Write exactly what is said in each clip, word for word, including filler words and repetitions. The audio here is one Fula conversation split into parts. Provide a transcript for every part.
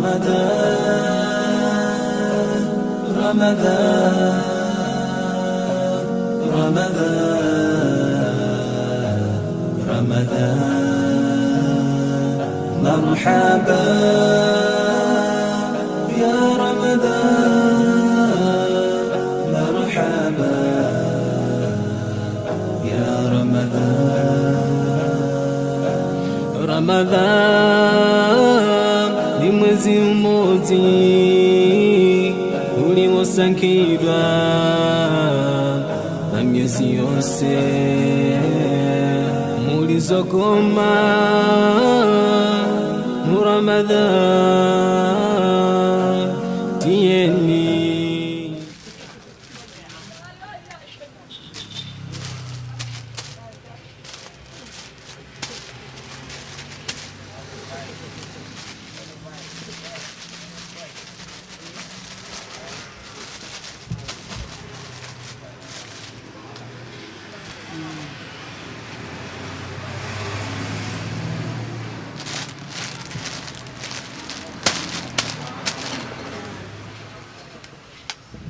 رمضان، رمضان، رمضان، مرحبا يا رمضان، مرحبا يا رمضان. Ramadan ni mwezi mmoja uliosangidwa na miezi yonse, mulizokoma mu Ramadan tiyeni.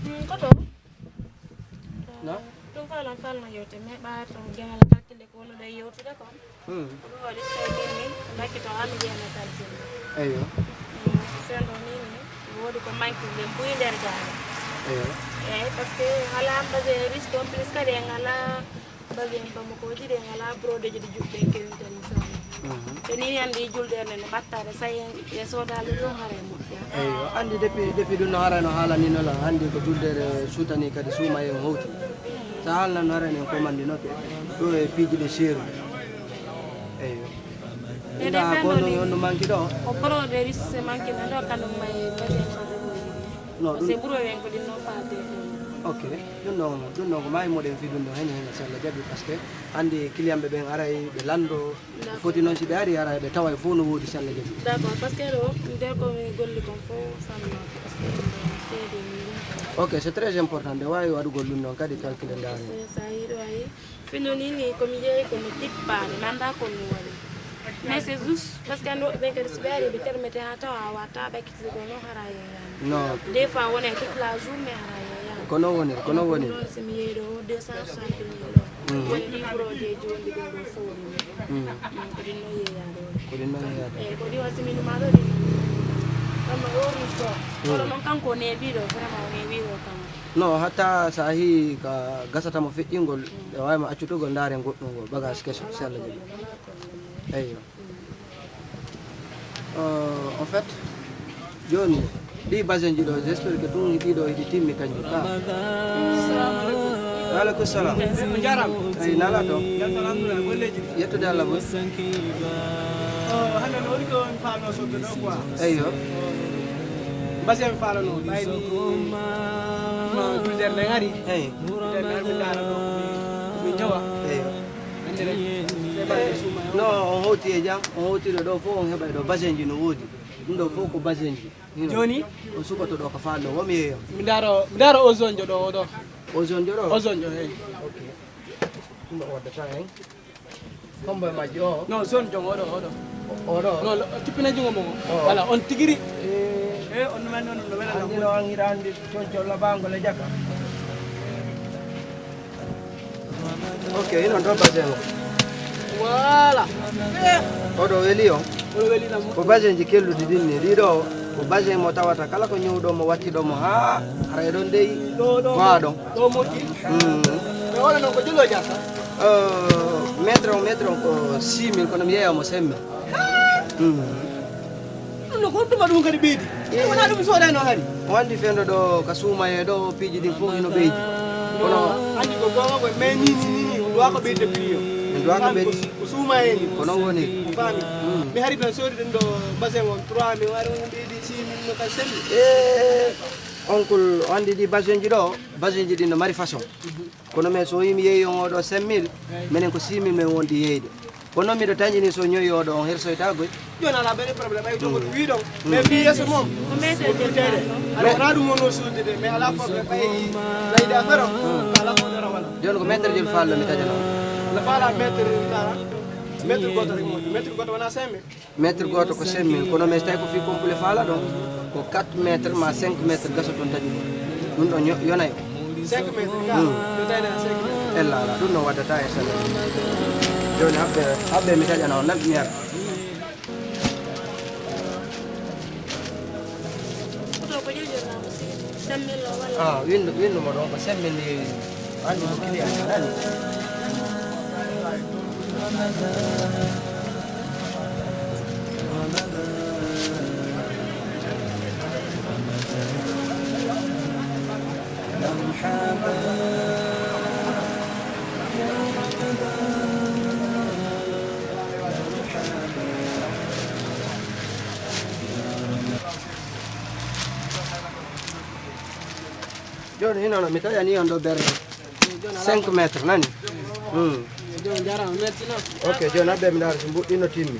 Mm, koto. Na? Ɗum faalon faalno yewte, mais ɓaar to gemal calcule ko wonno ɗo yewtude kon. Hmm. Ko ɗum waɗi so min mi, mbakki to ami jeena calcule. Eyyo. Mm, sendo ni ni, woodi ko manki nde mbuyi nder gaana. Eyyo. Eyyi, parce que ngala mbaje riche, en plus kadi en ngala mbaje en Bamako ji, ɗe ngala brodeji ɗi juɓɓe en kewinten, inchallah. Mhm. Te ni andi julde ne, ne ɓattare, sa en, e soodali ɗum hare moƴƴa. Eyyo, andi depuis, depuis ɗum no hara no haalani no la, andi ko julde sutani kadi suuma en hawti. Sa haalna no hara en ko mandi no te, ɗo e piiji ɗe seeru. Eyyo. Ina ko no, no manki ɗo. Ko broderie se manki no ɗo, kanum may baje. No, parce que ɓuro wen ko ɗin no faade. Ok, ɗum ɗon, ɗum ɗon ko maayi moɗen fi ɗum ɗo hen, hen, inchallah jaɓi, parce que andi client ɓe ɓen aray ɓe lando. D'accord. Foti noon si ɓe ari ara ɓe tawa e fof no woodi, si Allah jaɓi. D'accord, parce que ɗo nder ko mi golli kon fof famma, parce que ɗum ɗo seede mi ɗum. Ok, c'est très important, nde waawi waɗugol ɗum ɗon kadi calcule ndaare. Sa yiɗo ayi, fino ni ni ko mi yeeyi ko mi tippaani, mi anndaa ko mi waɗi. Mais c'est juste parce que anndu ɓen kadi si ɓe ari ɓe termete haa tawa a watta ɓe. Ko no hara yeeyaani. Non. Des fois wona e toute la journée hara yeeyaani. Ko non woniri, ko non woniri. Ɗum noon, si mi yeeyi ɗo deux cent soixante mille ɗo. Mm. Woni ɗi produit ji wonɗi ɗum ɗo fof ɗum. Mm. Mm, ko ɗin noon yeeyaade o. Ko ɗin noon yeeyaade. Eyi, ko ɗi wasi min ma ɗo ɗin. Ɗum no ɗo ɗum ɗo. Mm. Kono noon kanko o neeɓi ɗo, vraiment o neeɓi ɗo kam. Non, hatta so a yii ka gasata mo feƴƴingol, mm, ɓe waawi mo accutugol ndaaren goɗɗum ngol, bagage keso, si Allah jaɓi. Eyyo. Euh, en fait, jooni, ɗi basin ji ɗo, j'espère que ɗum ɗi ɗo hiɗi timmi kanji. Ah. Wa aleykum salam. On jarama. Ay, nala to. Alhamdulillah, golleji ɗi. Yettude Allah mo. Oh, hande no woni ko mi faalno sodde ɗo quoi. Eyyo. Basin mi faalano, ɓayni ma julde nde ngari. Eyyo. Julde nde ngari, mi ndaara ɗo, mi, mi jowa. Eyyo. No, on hawti e jam, on hawti ɗo, ɗo fof on heɓay ɗo, basin ji no woodi. Ɗum ɗo fof ko basin ji. Hino. Jooni? On suɓoto ɗo ko faalno, wo mi yeeyo. Mi ndaaro, mi ndaaro o zone jo ɗo, o ɗo. O zone jo ɗo? O zone jo, eyi. Ok. Ɗum ɗo waddata en. Hombo e majji o? Non, zone jo, o ɗo, o ɗo. O, o ɗo? Non, lo-, tippina jungo mo. O. Voilà, on tigiri. Eh. Eh, on mani on no wela. Andi no an hiɗa andi conco labango le jaka. Ok, inon ɗo basin o. Voilà. Oɗo weli o. Oɗo weli nam. Ko basin ji kelluɗi ɗin ni. Ɗiɗo ko basin mo tawata kala ko ñowɗo mo watti ɗo mo ha hara e ɗon dey. Ɗo, ɗo. Wa ɗon. Ɗo moƴƴi. Mm. Mais oɗo non ko jolo jasa. Euh, mètre on, mètre on ko six mille, kono mi yeeya mo cinq mille. Mm. Ɗum no ko ɗum ɗum kadi ɓeydi. Eh. Wona ɗum soodano hari. O andi fendo ɗo ka suumaye ɗo piiji ɗin fof hino ɓeydi. Kono andi ko gonga ko mais ni, ni, ni, ni, on doit ko ɓeyde prix o. On doit ko ɓeyde. Ko suumaye ni. Ko non woni. Faami. Mm. Mi hari ɓen soodi ɗum ɗo basin on trois mille, wari on ɓeydi six mille no ka selli. Eh, oncle, o andi ɗi basin ji ɗo, basin ji ɗin no mari façon. Kono men so yimi yeeyi on oɗo cinq mille, menen ko six mille men wondi yeeyde. Kono miɗo tañini so ñoyi oɗo on hersoyta goy. Joni ala ɓayde problème, ay jogo wi ɗon. Mm. Mais fi yeeso mom. Ko meten ko ɗum tede. Ala wona ɗum wonno sodde de, mais ala problème, ɓay layde affaire o. Mm. Ala ko dara wala. Joni ko mètre jol fallo mi taƴana. No fala mètre dara. Mètre gooto rek moƴƴi. Mètre gooto wonaa cinq mille. Mètre gooto ko cinq mille, kono mais tawi ko fii complet faala ɗon, ko quatre mètres ma cinq mètres gasoton taƴugol. Ɗum ɗon yo-, yonay o. Cinq mètres, ga, Hmm. no tawi ɗen cinq mètres. Ella ala, ɗum no waddata e sala. Jooni haɓɓe, haɓɓe mi taƴana on, nan mi ara. Foto ko jojo na mo si. Cinq mille o walla? Ah, winndo, winndo mo ɗon ko cinq mille ni. Anndi ko client nani. Jooni hino no mi taƴani on ɗo ber cinq mètres nani. Hmm. Ok, jooni haɓɓe mi ndaara so mbuɗɗi no timmi.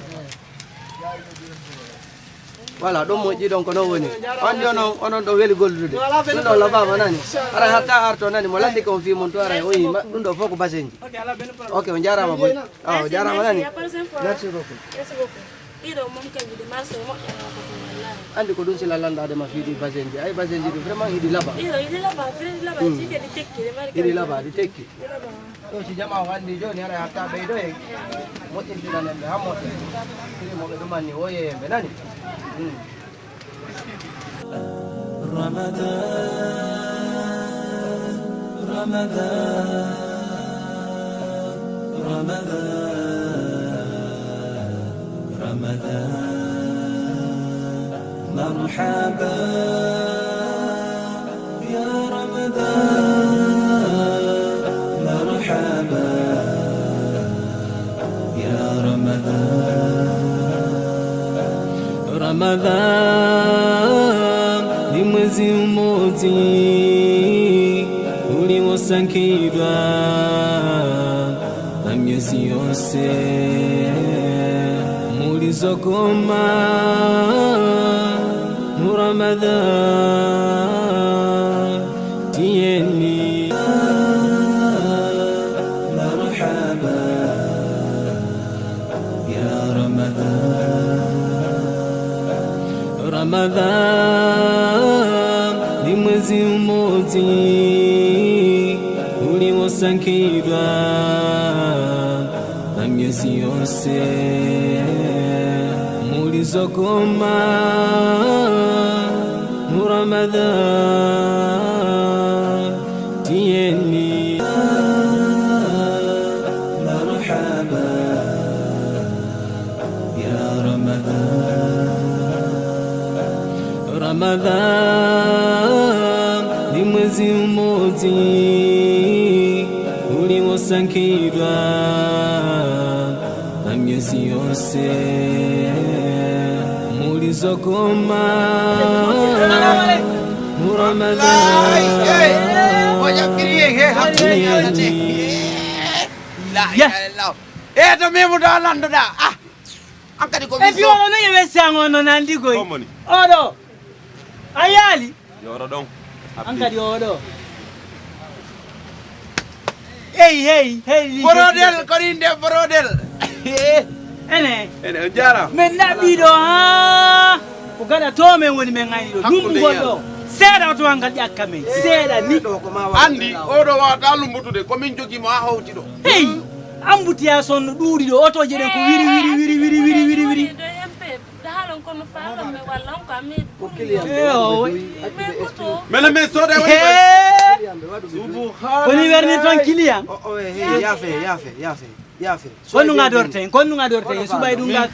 Voilà, ɗum moƴƴi ɗon ko non woni. On jooni on, onon ɗo weli gollude. Ɗum ɗo labaama nani. Ara hatta arto nani, mo landi ko on fii mon to ara o yima. Ɗum ɗo fof ko basenji. Ok, on jaaraama boy. Ah, o jaaraama nani. Merci beaucoup. Merci beaucoup. Ɗiɗo mom kanji de marché moƴƴa ko ɗum wallahi. Anndi ko ɗum sila landaade ma fii ɗi basenji. Ay basenji ɗi vraiment hiɗi laba. Ɗiɗo hiɗi laba, firi hiɗi laba, Hmm. jike ɗi tekki, ɗi mari Hiɗi kanji. laba, ɗi tekki. Hiɗi laba. Ɗo si jamaa o anndi jooni ara hatta ɓeydo e moƴƴintinan en ɓe haa moƴƴa. Firi mo ɓe ɗumanni o yeeyemɓe nani. Hmm. Ramadan, Ramadan, Ramadan, Ramadan, marhaba, ya Ramadan, marhaba. Ya Ramadan, Ramadan, ni mwezi mmoja uliosangidwa na miezi yonse mulizokoma mu Ramadan. Tiyeni. Marhaba, ya Ramadan. Ramadan ni mwezi mmoja uliosangidwa na miezi yonse mulizokoma mu Ramadan. Tiyeni. Marhaba, ya Ramadan. Ramadan ni mwezi mmoja uliosangidwa na miezi yonse mulizokoma mu Ramadan. Oya kiriye he hakkille yalate. La ilaha illallah. E to memo da landoda. Ah. An kadi ko e biwolo no yewe sango no nandi koy. Komoni. Oɗo. A yaali. Yoro ɗon. An kadi oɗo. Hey, hey, hey. Borodel, ko inde borodel. Ene. Ene, on jaaraama. Min ɗaɓɓiɗo ha. Ko gaɗa to men woni men ngayni ɗo. Hakkunde lumbugol ɗo. Seeɗa oto an ngal ƴakka men. Seeɗa ni. Anndi, oɗo wawata lumbutude, ko min jogi mo ha hawti ɗo. Hey. Ambutiya son no ɗuuɗi ɗo, otoje ɗen ko wiri, wiri, wiri, wiri, wiri, wiri, wiri. Mele men soda woni. Subhan. Koni werni ton client. O, o, eh, eh, yaafe, yaafe, yaafe, yaafe. Konnu nga dorte, konnu nga dorte, subay ɗum nga.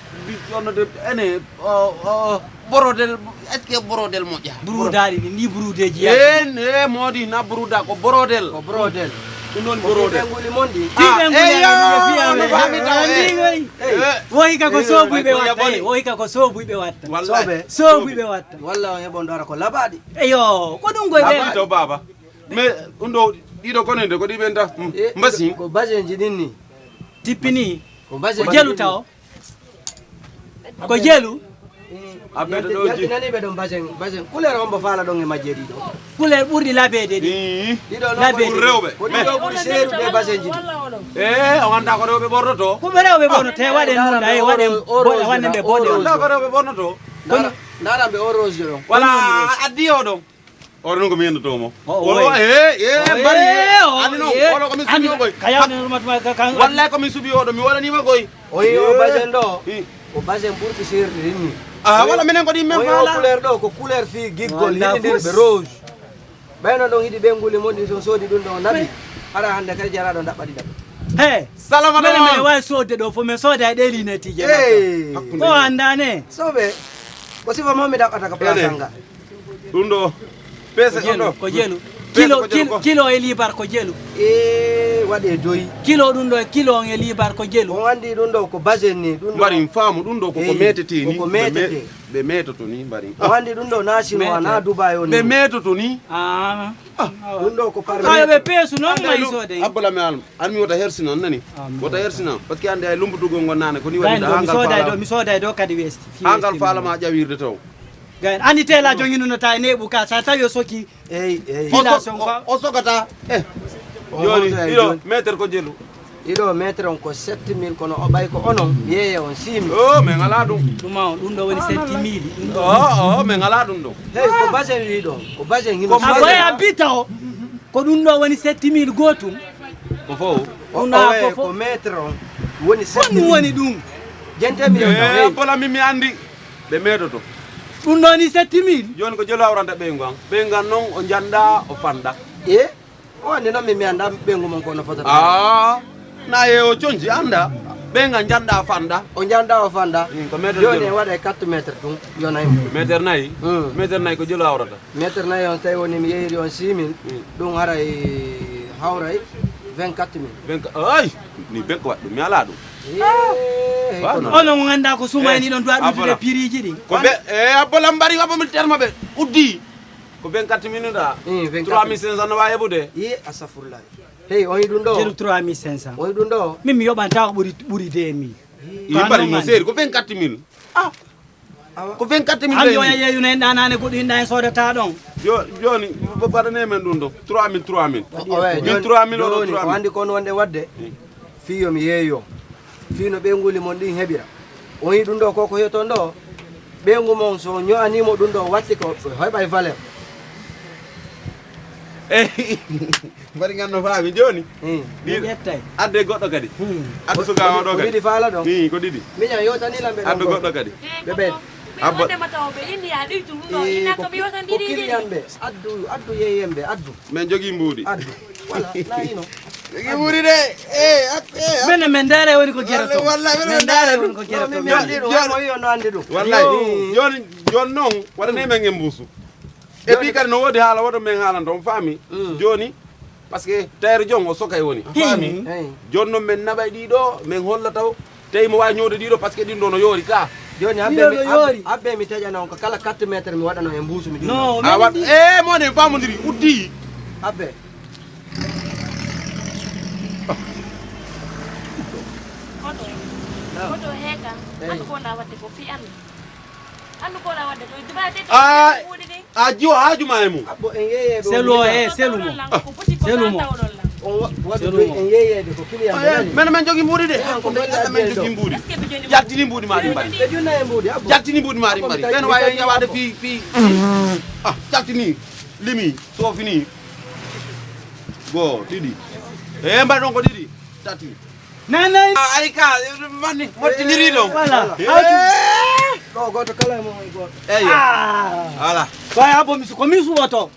Ene, o, o, borodel, est-ce que borodel moƴƴa? Burudaari ɗi, ndi burudeeji. En, e, moodi na buruda, ko borodel. Ko borodel. Ɗum ɗon borodel. Ɓe nguli mon ɗi. Ah, ɓe nguli eh, yo, amen, no fami taw, eh. Ndi koy. Eh. Wohi ka ko eh, soobuɓe eh, watta, yaboni. Eh, wohi ka ko soobuɓe watta. Wallahi. Soobuɓe watta. Walla on heɓon ɗo ara ko laɓaaɗi. Eyo, ko ɗum koy ɓe. Laɓaaɗi to baba. Mais ɗum ɗo, ɗiɗo kono nde, ko ɗi ɓe nda, mm, eh, mbasi. Ko baseji ɗin ni. Tippini. Ko baseji ko jelu ɗin ni. Taw. Ko jelu. Abbete ɗo ji. Yaltinani ɓe ɗon basen, basen. Couleur hombo faala ɗon e majje ɗiɗo? Couleur ɓurɗi labeede ɗi. Ii. Ɗiɗo non. Labeede. Ɓuri rewɓe. Ko ɗiɗo ɓuri seerude e basenji ɗi. Ee, o anndaa ko rewɓe ɓornoto? Ko ɓe rewɓe ɓornoto, e waɗen ɗum ɗa, e waɗen boɗe, waɗen ɓe boɗe. Anndaa ko rewɓe ɓornoto? Ndara, ndara ɓe o rose ɗon. Wala addi o ɗon. Oro nun ko mi yendoto mo. O, o, oro, eh, eh, bari, eh, o, ani non, eh, oro ko mi subi o koy. Ka yawde no matuma ka, ka. Wallahi ko mi subi o ɗo, mi waɗanima koy. O yi o basen ɗo. Ko basen ɓurɗi seerɗi ɗin ni. Ah, wala minen ko ɗi men faala. O couleur ɗo, ko couleur fi giggol, hiɗi ndir ɓe rose. Ɓayno ɗon hiɗi ɓe nguli mon ɗi son soodi ɗum ɗon naɓi. Hara hannde kadi jaraɗo ndaɓɓa ɗi ɗaɓɓa. He. Salama ɗo. Mene mene wawi soodde ɗo fof, mais sooda e ɗe linetije. Hey. Ko andane. Soɓe. Ko sifa mo mi ɗaɓɓata ka place anga. Ɗum ɗo, peese ɗum ɗo. Ko jelu. Kilo, kilo e libar ko jelu. E waɗe doyi. Kilo ɗum ɗo, kilo on e libar ko jelu. On andi ɗum ɗo ko basen ni, ɗum ɗo. Mbarin faamu ɗum ɗo koko metete ni. Koko metete. Ɓe metoto ni mbarin. On andi ɗum ɗo na Chinois na Dubai on. Ɓe metoto ni. Ah. Ɗum ɗo ko parmi. Ayo ɓe peesu noon may soode. Abbola mi alma. An mi wota hersina on nani. Wota hersina. Parce que ande ay lumbutugol ngon nane ko ni waɗi. Mi sooday ɗo, mi sooday ɗo kadi westi. Hangal faalama ƴawirde taw. Gayno, anndi tela joginuno ta e neeɓu ka, sa tawi o soki. Eyi, eyi. O sokata. Eh. Jooni, ɗiɗo meter ko jelu. Ɗiɗo meter on ko sept mille, kono o ɓay ko onon, yeeye on six mille. O, min alaa ɗum. Ɗum ma on, ɗum ɗo woni sept mille. O, o, min alaa ɗum ɗo. Hey, ko basen wi ɗon, ko basen hino. A ɓoya bita o, ko ɗum ɗo woni sept mille gootum. Ko fof. O, ɗum na ko fof. Ko meter on woni sept mille. Ko ɗum woni ɗum. Jentemi on ɗo, hey. Bola min mi anndi. Ɓe meedoto. Ɗum ɗo ni sept mille. Jooni ko jelu hawranta ɓeyngu an. Ɓeyngu an noon o njannda, o fannda. E? O anndi noon min mi annda ɓeyngu mon ko no fotata. Ah. Na ye o conji annda. Ɓeyngu an njannda, fannda. O njannda, o fannda. Mm, ko meedoto. Jooni en waɗa e quatre mètres ɗum, yonay mo. Meter nayi? Mm. Meter nayi ko jelu hawrata. Meter nayi on tawi woni mi yeeyiri on six mille. Mm. Ɗum haray hawray vingt-quatre mille. Vingt-quatre, ay! Ni ben ko waɗɗum, mi alaa ɗum. Onon mo ngannduɗaa ko sumayni ɗon duwa ɗuutude piriji ɗin. Ko be e abbo lambari abbo mi terma ɓe uddi. Ko vingt-quatre mille da. Trois mille cinq cents no wawi heɓude. Yi astafurlah. Hey, on yi ɗum ɗo. Jeru trois mille cinq cents. On yi ɗum ɗo. Min mi yoɓanta ko ɓuri ɓuri deux mille. Yi bari mo seeri ko vingt-quatre mille. Ah. Ko vingt-quatre mille. An yo yeeyu ne nanane ko ɗin ɗan sodata ɗon. Jooni waɗane men ɗum ɗo trois mille, trois mille. Min trois mille, oɗo trois mille. O andi kon wonde wadde. Fii yo mi yeeyo. Fii no ɓeynguuli mon ɗin heɓira. On yi ɗum ɗo ko ko heton ɗo. Ɓeyngu mon so ño'animo ɗum ɗo watti ko heɓay valeur. Eyi. Mbaɗi ngan no faami jooni. Ɗi ƴettay. Adde goɗɗo kadi. Addu suka o ɗo kadi. Ɗiɗi faala ɗon. Ko ɗiɗi. Miñan yewtani lamɓe ɗon. Addu goɗɗo kadi. Ɓe ɓen. Abba. Ko kiliyanɓe. Addu, addu yeeyemɓe, addu. Men jogii mbuuɗi. Addu. Wala, na hino. Jogii mbuuɗi de. Eh, ak-, eh, ak-. Mene men ndaare woni ko gere to. Wallay, mene men ndaare woni ko gere to. Mi andi ɗum, mo yiyo no andi ɗum. Wallay. Jooni, jooni noon, waɗane men e mbuusu. Et puis kadi no woodi haala woɗo men haalanta, on faami? Jooni, parce que tailleur jon o sokay woni. Faami? Eyi. Jooni noon men naɓay ɗiɗo, men holla taw, tawi mo waawi ñoowde ɗiɗo, parce que ɗin ɗo no yoori ka. Jooni abbe mi, abbe mi taƴana on ko kala quatre mètres mi waɗano e mbuusu mi ɗum. No, a waɗ, eh, mo ne faamodiri, uddi. Abbe. Koto, koto heeka, an ko na waɗde ko fi an. Anndu ko wona waɗde to Dubai de. Ah, a jiwo haaju ma e mum. Abbo en yeeye ɗo. Selu o, eh, selu mo. Selu mo. On wa-, waɗu ɗo en yeeyeede ko client. Men, men jogi mbuuɗi de. Ko men, men jogi mbuuɗi. Jaltini mbuuɗi ma ɗi mbari. Ɓe jonna e mbuuɗi, abbo. Jaltini mbuuɗi ma ɗi mbari. Ben wawi ñawaade fi, fi. Ah, jaltini. Limi. Soofini. Go, ɗiɗi. Eh, mbaɗi ɗon ko ɗiɗi. Tati. Nanay. Ah, ay ka, mani, mottiniri ɗo. Voilà. Eh. Ɗo gooto kala e mon e gooto. Eyo. Ah. Voilà. Ko ay abbo mi su-, ko mi suwoto.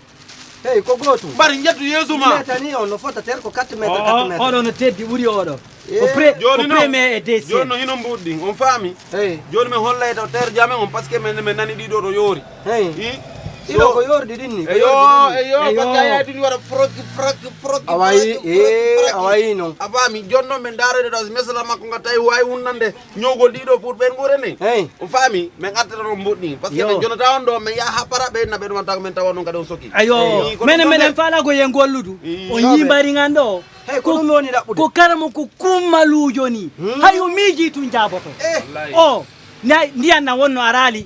Hey, ko gooto. Mbaɗi njettu yeeso ma. Metani on no fota ter ko quatre mètres, quatre mètres. Oɗo no teddi ɓuri oɗo. Eh. Ko pre-, jooni ko premier et deuxième. Jooni no hino mbuuɗi ɗin. On faami? Hey. Jooni men hollay taw ter jamen on parce que men, men nani ɗiɗo to yoori. Hey. I? Ɗiɗo ko yordi ɗin ni, ko eyo, yordi ɗin ni. Eyo, eyo, parce que a yahay tun waɗa froki, froki, froki, awa yi, froki, eh, froki. Awa yi non. A faami, jooni noon min ndaaroyde ɗo, so mesala makko nga tawi waawi wunnande ñowgol ɗiɗo pour ɓen ɓure ni. Hey. On faami, min artata ɗon mboɗɗi. Parce que min jonata on ɗo, min yaha haa para ɓe, na ɓe ɗum wanta ko min tawa noon kadi on soki. Ayo, eyi, kono menen, ɗon menen ɓe faala ko yen golludu. Mm. O yimbari ngan ɗo. Hey, ko ɗum woni ɗaɓɓude. Ko karamo ko kummaluujo ni. Hmm. Hay o miiji tun jaaboto. Eh. Wallahi. O, na, ndiyan na wonno araali.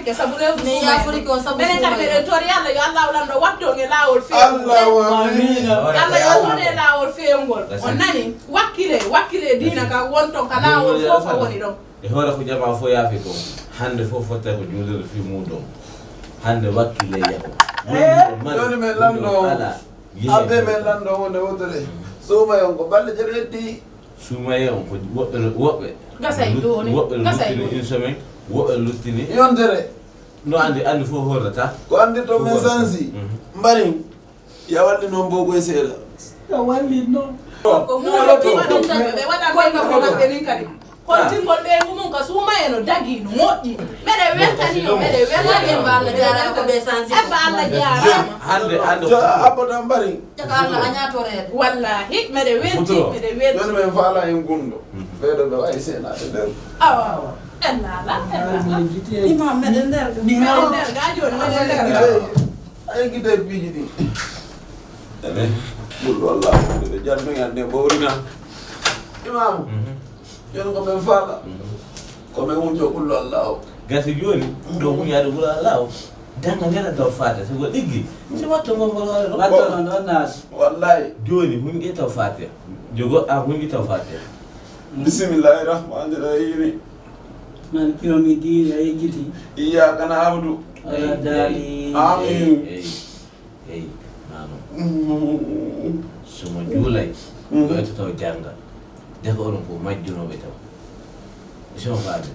yaafike sabu rewdu. Minen kadi meɗen tori Allah, yo Allah lanɗo wattu on e laawol feewngol. Allah yo won e laawol feewngol. On nani? Wakkile, wakkile diina ka won ton ka laawol fof ko woni ɗon. E hoore ko jamaa fof yaafi ko, hannde fof fotte ko juulirde fii muuɗum. Hannde wakkile yaho. Joni men lanɗo o. Abbe men lanɗo wonde wotore. Suuma yon ko balle jeɗo heddi. Suumaye on ko woɓɓe no woɓɓe. Gasay ɗo ni. Woɓɓe no luttini une semaine, woɓɓe no luttini yontere. No andi andi fof horrata. Ko andi to men sansi. Mbari. Ya walli noon bogo e seeɗa. Ya walli noon. Ko mo ɓe waɗa ko maɓɓe min kadi. Kontingol ɓeyngu mum ka suuma e no dagi, no moƴƴi. Mbeɗe weltani yo, mbeɗe weltani yo. Ebba Allah jaaraama. Ebba Allah jaaraama. Hannde, hannde. Abba Tambari. Caka Allah a ñaatoreede. Wallaahi, mbeɗe welti, mbeɗe welti. Jooni men faala en gumɗo. Ɓeeɗo ɓe wayi seenaade nder. Awa, awa. En naala, en naala. Imam, meɗen nder ga. Meɗen nder ga jooni, meɗen nder ga. Ay, gide piiji ɗi. Ene, ɓurɗo Allah, ɓe jalmi hannde ɓowrina. Imam. Jooni ko men faala. Ko men wujjo kullo Allah o. Gasi jooni, ɗo wuñaade kullo Allah o. Jannga ngena taw faate, si ko ɗiggi. Si watto ngol ngol hoore ɗo. Watto noon ɗon naati. Wallahi. Jooni, huñƴe taw faate. Jogo, a huñƴi taw faate. Bismillahir Rahmanir Rahim. Maliki yawmi diin, a yejjiti. Iyyaka na'budu. Wala daalin. Amin. Eyi, eyi. Eyi, nano. Somo juulay, ko etoto jannga. Deka onon ko majjunooɓe taw. Somo faade.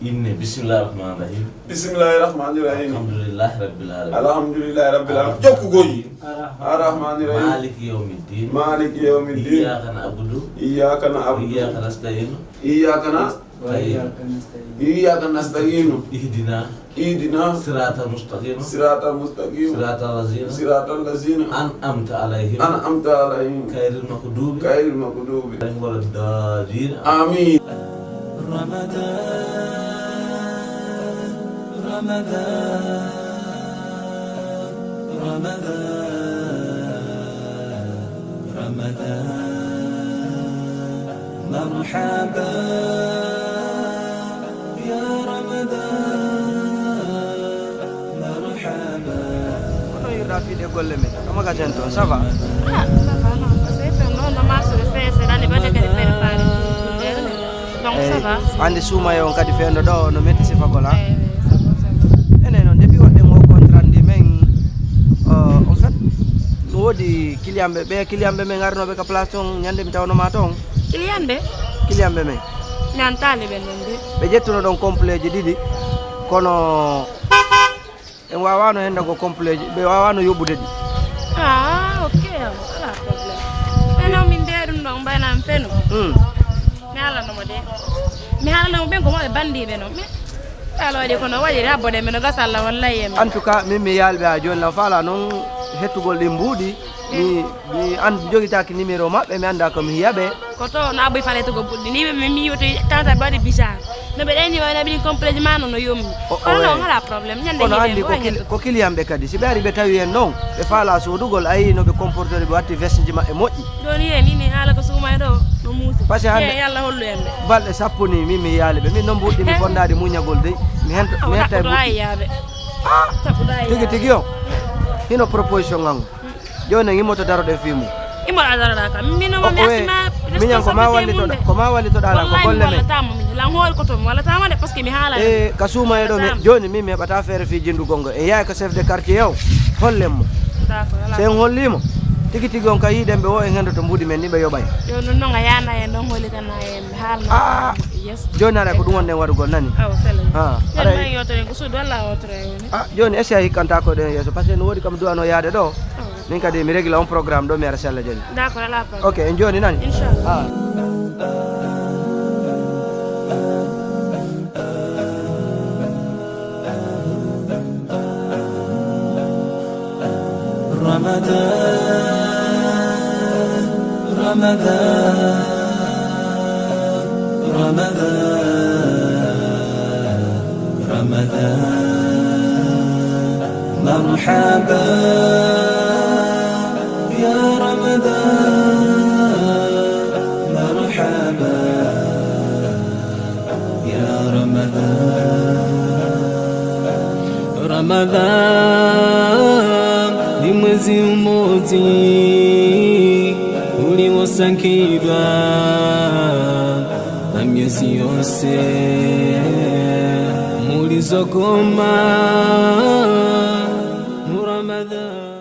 Inne, bismillahir rahmanir rahim. Bismillahir rahmanir rahim. Alhamdulillahi rabbil alamin. Alhamdulillahi rabbil alamin. Jokku goyi. Arrahmanir rahim. Maliki yawmiddin. Maliki yawmiddin. Iyyaka na'budu. Iyyaka na'budu. Iyyaka nasta'in. Iyyaka nas-, وإياك نستعين. إياك نستعين. اهدنا. اهدنا. صراط المستقيم. صراط المستقيم. صراط الذين. صراط الذين. أنعمت عليهم. أنعمت عليهم. غير المغضوب. غير المغضوب. عليهم ولا الضالين. آمين. رمضان، رمضان، رمضان، رمضان. مرحبا يا رمضان، مرحبا. Kono yurda fiide golle men. Kama ka jento, ça va? Ah, ça va, non. Parce que c'est non, non, marche de faire, c'est dans les bonnes que de préparer. Donc, ça va. Andi suuma e on kadi fendo ɗo, no metti sifa gola. Eh, oui, ça va, ça va. Ene non, depuis waɗde mo contrat ndi men, euh, en fait, no woodi client ɓe, ɓe client ɓe men arnoɓe ka place ton, ñande mi tawno ma ton. Client ɓe? Client ɓe men. Mi antaali ɓe non de. Ɓe ƴettuno ɗon complet ji ɗiɗi, kono en waawano henda ko complet ji, ɓe waawano yoɓude ɗi. Ah, ok, alaa problème. Eno min de ɗum ɗon mbaynan feno. Hmm. Mi haalanomo de. Mi haalanomo ɓen ko maɓɓe bandiiɓe non. Mi haala waɗi kono waɗiri habbo de mino gasa Allah wallay en. En tout cas, min mi yaalɓe ha jooni lan faala non hettugol ɗin mbuuɗi. Mi, mi an-, jogitaaki numéro maɓɓe, mi anndaa ko mi hiya ɓe. Ko to no Abou Fale to ko ɓurɗi. Ni ɓe mi, mi yiwoto tata ɓe waɗi bizarre. No ɓe ɗayni wayno ɓe complet ma no, no yommi. O, o, kono non eh. Alaa problème. Ñande kono hiɗen anndi ko mo kil-, ko client ɓe kadi. Si ɓe ari ɓe tawi en non, ɓe faala soodugol, a yii no ɓe comportori, ɓe watti veste ji maɓɓe moƴƴi. Jooni he, ni, ni haala ko suuma e ɗo, no muusi. Parce que hannde, he, Yalla hollu en ɓe. Balɗe sappo ni, min mi yaali ɓe. Min non mbuɗɗi mi fondaade muñagol dey. Mi hento, mi hettay mbuɗɗi. Taɓuɗo a yiyaaɓe. Ah, taɓuɗo a yiyaaɓe. Tigi, tigi on. Hino proposition ngango. Jooni en immoto daroɗen fii mum. Immoɗa daroɗa kam. Min no mi asima. Miñan ko ma wallitoɗa, ko ma wallitoɗa lan ko golle men. Wallata mo min. Lan hoore ko to mi wallata mo de, parce que mi haala. E ka suuma e ɗo mi, jooni min mi heɓata feere fii jindugol ngo. En yahay ko chef de quartier o. Hollen mo. D'accord, voilà. Si en holli mo. Tigi tigi on ka yiiɗen ɓe o en hendo to mbuuɗi men ni ɓe yoɓay. Yo non non a yana en ɗon hollitana en ɓe haalna. Ah. Yes. Jooni ara ko ɗum wonɗen waɗugol nani. Awa sala. Ha. Ara. Yotore ko suudu walla otore. Ah, jooni est-ce que a hikkanta ko ɗen yeeso? Parce que no woodi kam duwano yaade ɗo. Min kadi mi régla on programme ɗo, mi ara sella jooni. D'accord, alaa problème. Ok, en jooni nani? Inchallah. Ah. رمضان، رمضان، رمضان، رمضان. مرحبا يا رمضان، مرحبا يا رمضان. Ramadan, ni mwezi mmoja uliosangidwa na miezi yose mulizogoma mu Ramadan.